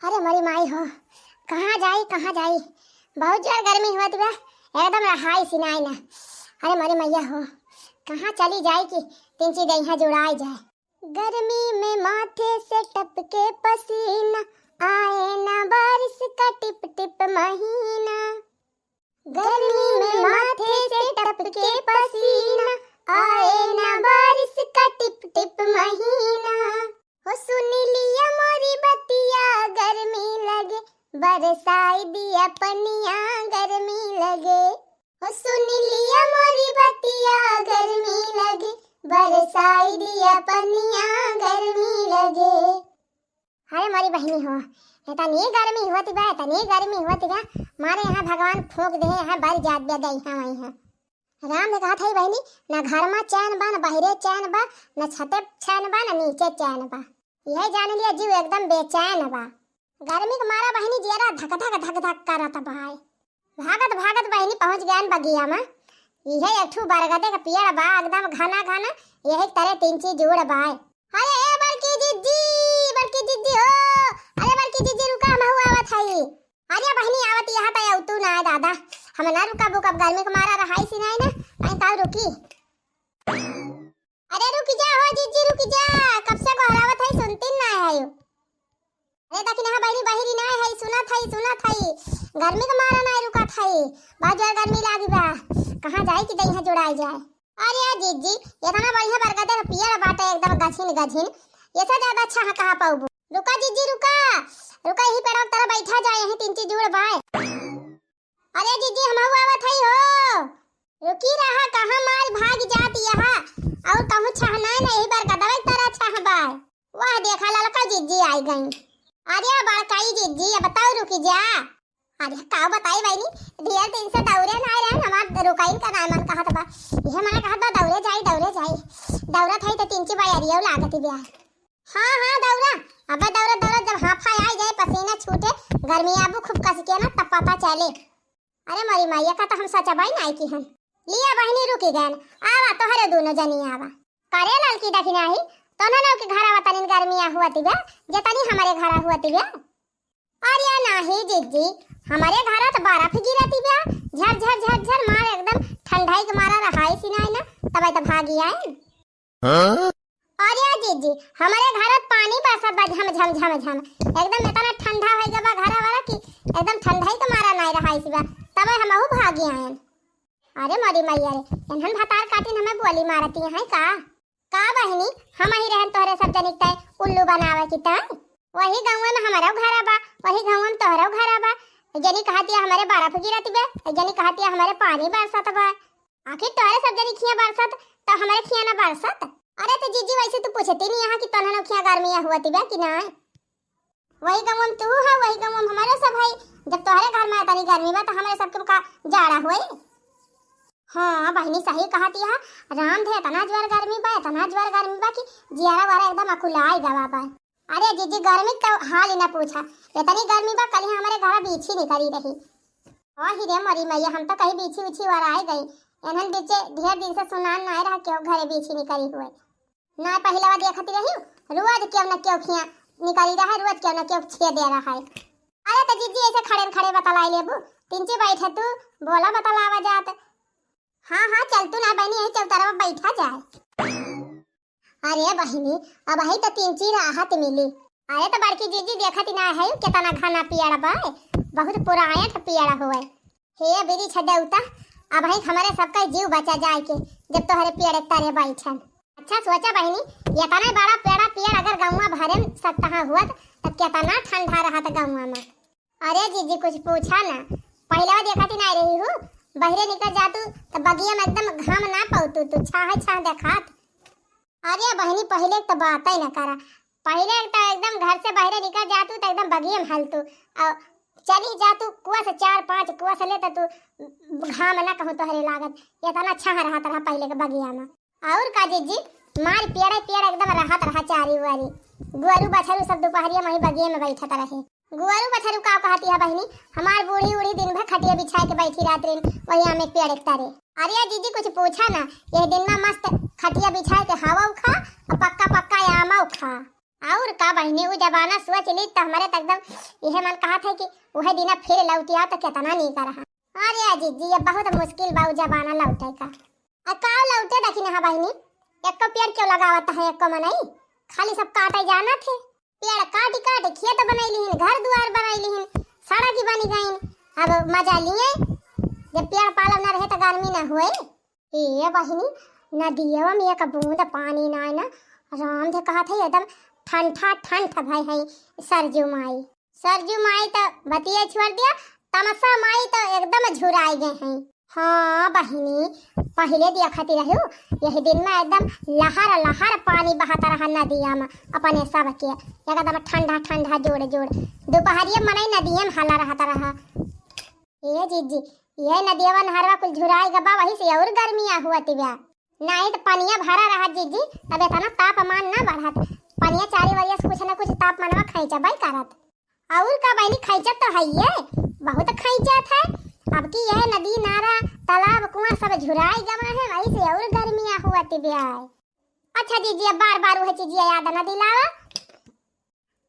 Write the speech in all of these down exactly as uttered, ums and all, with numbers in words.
अरे मोरी माई हो, कहाँ जाई, कहाँ जाई? बहुत जोर गर्मी होत बा, एकदम रहाई सिनाई ना। अरे मोरी मैया हो, कहाँ चली जाई कि तिनची देहिया जुड़ाई जाए। गर्मी में माथे से टपके पसीना, आए ना बारिश का टिप टिप महीना। गर्मी में माथे से टपके पसीना, आए ना बारिश का टिप टिप महीना। हो सुन लिया मोरी बतिया, गर्मी लगे, बरसाई दिया पनिया, गर्मी लगे। हो सुन लिया मोरी बतिया, गर्मी लगे, बरसाई दिया पनिया, गर्मी लगे। अरे मोरी बहिनी हो, इतनी गर्मी होत बा, इतनी गर्मी होत बा, मारे यहाँ भगवान फूंक दे, यहाँ बर जात बा दई, हाँ वही है। राम ने कहा था बहिनी, ना घर में चैन बा, ना बहिरे चैन बा, ना छते चैन बा, ना नीचे चैन बा। यह जान लिया जीव एकदम बेचैन बा। गर्मी के मारा बहिनी जियरा धक धक धक धक करत बा। भागत भागत बहिनी पहुँच गयन बगिया में। इहे एक ठू बरगदे के पेड़ बा, एकदम घना घना, यही तरे तिनची जुड़ बा। अरे ए बड़की जिज्जी, बड़की जिज्जी हो, अरे बड़की जिज्जी रुका, हमहू आवत हई। अरे बहिनी आवत यहाँ त तू ना आए दादा, हम ना रुका बुकब, गर्मी के मारा रहाई सिनाई ना, मैं ताऊ रुकी। अरे रुक जा हो जिज्जी, रुक जा, कब से गोहरावत हई, सुनती ना है। अरे देखी ना बहिनी, बहिरी ना है, सुनत हई, सुनत हई, गर्मी के मारा ना रुकत हई, बहुत जोर गर्मी लागी बा, कहाँ जाई कि देहिया जुड़ाई जाए। अरे जिज्जी, इतना बढ़िया बरगदे के पेड़ बाटे एकदम गझिन गझिन, ये से ज्यादा अच्छा है कहाँ पाऊबू? रुका जिज्जी रुका, रुका यही पेड़ तरह बैठा जाए, यही तिनची जुड़ बाए। अरे जिज्जी, हमहू आवत हई हो। रुकी रहा, कहाँ मार भाग जात यहाँ। और कहूँ छहनाए नहीं, बरगदवा तरह छहबाए। वाह, देखा ललका जिज्जी आई गई। अरे बड़काई जिज्जी, अब बताओ रुकी जा। अरे का बताई बहिनी, ढेर दिन से दौरे ना रहे, हमार रुकाइन का नाम मन कहत बा। यह मने कहत बा दौरे जाई, दौरे जाई। दौरा थाई तो तिनची बाई अरियो लागती ब्याह। हाँ, हाँ, दौरा। अबे दौरा, दौरा, जब हाफा आई जाए, पसीना छूटे, गर्मी आबू खूब कस के ना, तब पता चले। अरे मोरी मैया, का तो हम सचबाई नाई की हन। लिया बहिनी, रुकी गयन। आवा, तोहरे दोनों जनी आवा। करे ललकी देखी नाही, तोहनो के घरा वतनिन गर्मिया हुआ तिबे, जतनी हमरे घरा हुआ तिबे। अरे नाही जिज्जी, हमरे घरा तो बर्फ गिरा तिबे, झर, झर, झर, झर, मार एकदम ठंडाई के मारा रहाई सिनाई ना, तब तो भागी आए। हाँ? अरे जिज्जी, हमरे घरत पानी बरसत बा झम झम झम झम। एकदम इतना ठंडा होइ गवा घर वाला कि एकदम ठंडा ही तो मारा नाई रहा इसी बा। तब हमहू भागी आयन। अरे मोरी मैया रे, इन्हन भतार काटिन हमें बोली मारती हैं का? का बहिनी, हम ही रहन तोहरे सब जनिक तय उल्लू बनावे की तय? वही गाँव में हमरो घर बा, वही गाँव में तोहरो घर बा। जनी कहतिया हमरे बर्फ गिरत बे, जनी कहतिया हमरे पानी बरसत बा। आखिर तोहरे सब जनी खिया बरसत, तो हमरे खिया ना बरसत? अरे तो जीजी, वैसे तू पूछती नहीं यहाँ कि तोहरे खिया गर्मी हुआ तिबे कि ना? वही गाँव में तू है, वही गाँव में हमारे सब है। जब तोहरे घर में इतनी गर्मी बा, तो हमारे सबके का जाड़ा हुए? हाँ बहिनी, सही कहती है। राम धे इतना जोर गर्मी बा, इतना जोर गर्मी बा कि जियारा वारा एकदम अकुलाई गवा बा। अरे जीजी, गर्मी का हाल ही ना पूछा, इतनी गर्मी बा, कल ही हमारे घर बीछी निकली रही। ओ ही रे मोरी मैया, हम तो कहीं बीछी उछी वार आए गई। इन्हन बीचे ढेर दिन से सुनान ना रहा, क्यों घरे बीछी निकली हुए। ना पहिलवा देखती रही, रोज क्यों ना क्यों खिया निकली रहा, रोज क्यों ना क्यों छे दे रहा है। अरे तो जीजी, ऐसे खड़े न खड़े बतलाई लेबू, तिनची बैठे तू, बोला बतलावा जात। हाँ, हाँ, चल तू ना बहनी, यही चौतरवा बैठा जाए। अरे बहिनी, अब ही तो तिनची राहत मिली। अरे तो बड़की जीजी देखत ही ना है, कितना घना पेड़ बा, बहुत पुरायठ पेड़ हुए। हे बिरिछ देवता, अब ही हमारे सबका जीव बचा जाए के, जब तोहरे पेड़ तरे बैठन। अच्छा सोचा बहिनी, इतना बड़ा पेड़ा पेड़ अगर गौवा भरे में सकता हुआ, तो कितना ठंडा रहत गौवा में। अरे जीजी, कुछ पूछा ना, पहले देखत ही नहीं रही हूँ, बहरे निकल जातू तो बगिया में एकदम घाम ना पौतू, तू छाह छाह देखात। अरे बहनी, पहले तो बात ही ना करा, पहले तो एकदम घर से बहरे निकल जातू तो एकदम बगिया में हलतू, और चली जातू कुआ से चार पाँच कुआ से ले तो तू घाम ना कहूँ तोहरे लागत, इतना छाह रहत रहा पहले के बगिया में। और का जीजी, मार पेड़े पेड़ एकदम रहत रहा चारी वारी। गुअरू बछरू सब दोपहरिया में वही बगिया में बैठत रहे। गुअरू बछरू का कहती है बहिनी, हमार बूढ़ी उढ़ी दिन भर खटिया बिछाए के बैठी रात दिन वही आमे के पेड़ एक तरे। अरे जीजी, कुछ पूछा ना, यह दिन में मस्त खटिया बिछाए के हवा खा और पक्का पक्का आमा खा। और का बहिनी, उ जमाना सोच ली त हमरे त एकदम इहे मन कहत है कि उहे दिना फिर लौटि आओ त केतना नीक रहा। अरे जिज्जी, ये बहुत मुश्किल बा उ जमाना लौटे का। आ का लौटे देखी ना बहिनी, एको पेड़ क्यों लगावत है एको मनई, खाली सब काटे जानत है। पेड़ काटि काटि खेत बनैली हिन, घर दुआर बनैली हिन, सड़क बनी गईन। अब मजा लिए, जब पेड़ पालो न रहे त गर्मी न होए। ए बहिनी, नदियवा में एक बूंद पानी नाय ना। राम दे कहत है एकदम ठंडा ठंडा भय है सरजू माई। सरजू माई त बतिये छोड़ दिया, तमसा माई त एकदम झुराई गए हैं। हाँ बहिनी, पहिले देखत रहो, यही दिन में एकदम लहर लहर पानी बहत रहा नदिया में, अपने सब के एकदम ठंडा ठंडा जोड़ जोड़। दोपहरिया मनई नदिया में हला रहत रहा। ए जिज्जी, ये नदियावा नहरवा कुल झुराई गबा, वही से और गर्मिया हुआ तिब्या। नाहीं त पनिया भरा रहत जिज्जी, तब इतना तापमान ना बढ़त। पनिया चारी वरिया से कुछ न कुछ तापमानवा खैचबई करत। और का बहिनी, खैचत तो है ये, बहुत खैचत है। अब की यह नदी नारा तालाब कुआं सब झुराई गवा है, वही से और गर्मिया हुआ तिब्या। अच्छा जिज्जी, अब बार बार वह चीजिया याद न दिलावा।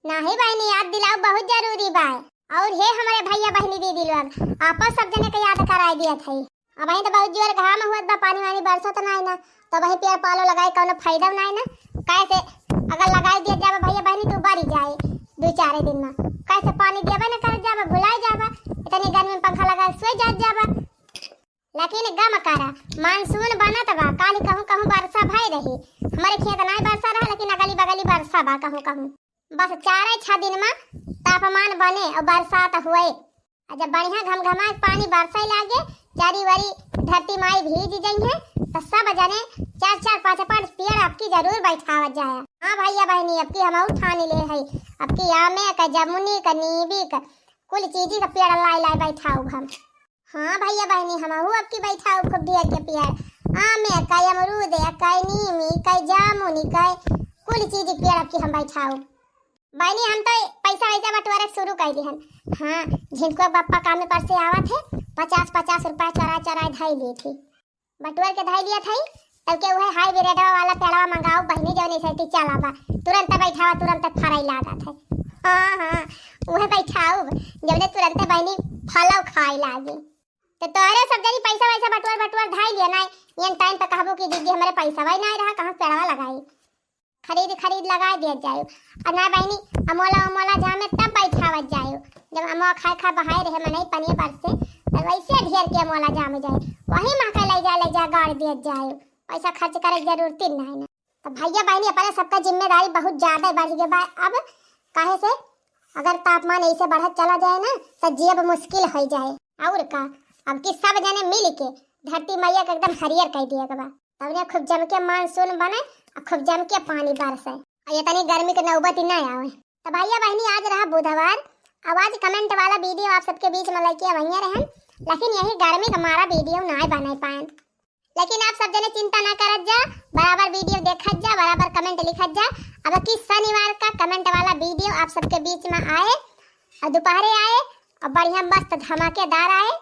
नाही बहिनी, याद दिलाओ, बहुत जरूरी बा। और हे हमरे भैया बहिनी दीदी लोग, आपो सब जने के याद कराई दियत है। अबहीं त बहुत जोर घाम हुअत बा, पानी वानी बरसत नाई ना, त वही पेड़ पालो लगाए कौनो फायदा नाई ना। कैसे अगर लगाई दिया जाबा भैया बहिनी, तू बरी जाए दो चार दिन में, कैसे पानी देबे न कर जाबा, भुलाई जाबा, इतनी गर्मी में पंखा लगा सोई जात जाबा। लेकिन गम करा, मानसून बनत बा, काल कहूँ कहूँ बरसा भय रही। हमरे खेत नाई बरसा रहा, लेकिन अगली बगली बरसा बा कहूँ कहूँ। बस चार छह दिन में तापमान बने और बरसात हुए, और जब बढ़िया घमघमा के पानी बरसे लागे, चारी वारी धरती माई भीज जइहे, तो सब जने चार चार पाँच पाँच पेड़ अब की जरूर बैठावत जाए। हाँ भैया बहिनी, अब की हमहू ठान ले है, अब की आमे का, जमुनी का, नीबी का, कुल चीजी का पेड़ लाई लाई बैठाउब हम। हाँ भैया बहिनी, हमहू अब की बैठाउब खूब ढेर के पेड़, आमे का, अमरूद का, नीमी का, जामुनी का, कुल चीजी के पेड़ अब की हम बैठाउब। बहिनी, हम तो पैसा वैसा बंटवारे शुरू कर दिहन। हाँ, झिनकुआ के पप्पा कामे पर से आवत है, पचास पचास रुपया चोरा चोरा धई ली थी, बटुअर के धई लिया था। तब के उहे हाई बिरेडवा वाला पेड़वा मंगाओ बहिनी, जौन ऐसे चला बा, तुरंत बैठावा, तुरंत फराई लागत है। हाँ हाँ, उहे बैठाउब जौने तुरंत बहिनी फलो खाए लागे। तो तोहरे सब जनी पैसा वैसा बटुअर बटुअर धई लिया ना, ये टाइम पे कहबो कि दीदी हमरे पैसा वही ना रहा, कहाँ से पेड़वा लगाई। खरीद खरीद लगाए दिया जाए। और ना बहिनी, अमोला अमोला जामे तब बैठावत जाए, जब अमोला खाए खा बहाए रहे मनई पनिया बरसे, तब वैसे ढेर के अमोला जामे जाए, वही महका ले जा ले जा गाड़ दिया जाए, पैसा खर्च करे के जरूरत ही नहीं ना। तो भैया बहिनी, अपने सबका जिम्मेदारी बहुत ज्यादा बढ़ गया बा अब, काहे से अगर तापमान ऐसे बढ़त चला जाए ना, तो जियब मुश्किल हो जाए। और का, अब की सब जने मिल के धरती मैया के एकदम हरियर कर दिया के बा। तबने खूब जम के मानसून बने और खूब जम के पानी बरसे और ये तनी गर्मी के नौबत ही ना आवे। तो भैया बहिनी, आज रहा बुधवार, अब आज कमेंट वाला वीडियो आप सबके बीच में लेके अवैया रहन, लेकिन यही गर्मी के मारा वीडियो ना बना पाएन। लेकिन आप सब जने चिंता ना करत जा, बराबर वीडियो देखत जा, बराबर कमेंट लिखत जा। अब की शनिवार का कमेंट वाला वीडियो आप सबके बीच में आए और दोपहरे आए और बढ़िया मस्त धमाकेदार आए।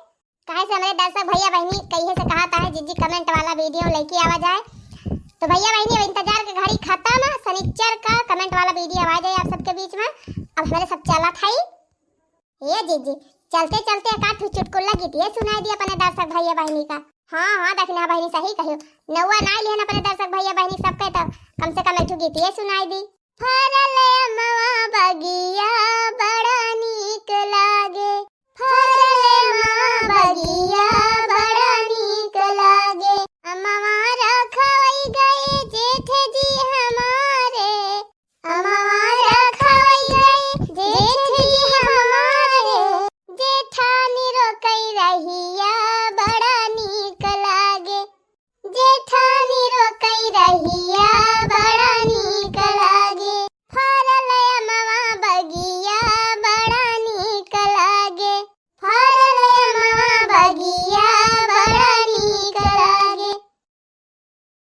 काहे से हमरे दर्शक भैया बहिनी कहिए से कहत है, "जीजी कमेंट वाला वीडियो लेके आवा जाए।" तो भैया बहिनी, अब इंतजार के घड़ी खत्म, शनिचर का कमेंट वाला वीडियो आ जाए आप सबके बीच में। अब हमरे सब चलत है। ए जीजी, चलते चलते एक आध ठो चुटकुला गीतिए सुनाई दी अपने दर्शक भैया बहिनी का। हाँ हाँ, दखिना बहिनी सही कहियो, नौवा ना लिहन अपने दर्शक भैया बहिनी सबके, तो कम से कम एक ठो गीतिए सुनाई दी। फरले अमवा बगिया बड़ा नीक लागे, फरले अमवा बगिया बड़ा नीक लागे, अमवा रखवई गए जेठ जी हमारे, अमवा रखवई गए जेठ जी हमारे, जेठानी रोकई रहिया बड़ा नीक लागे, जेठानी रोकई रहिया बड़ा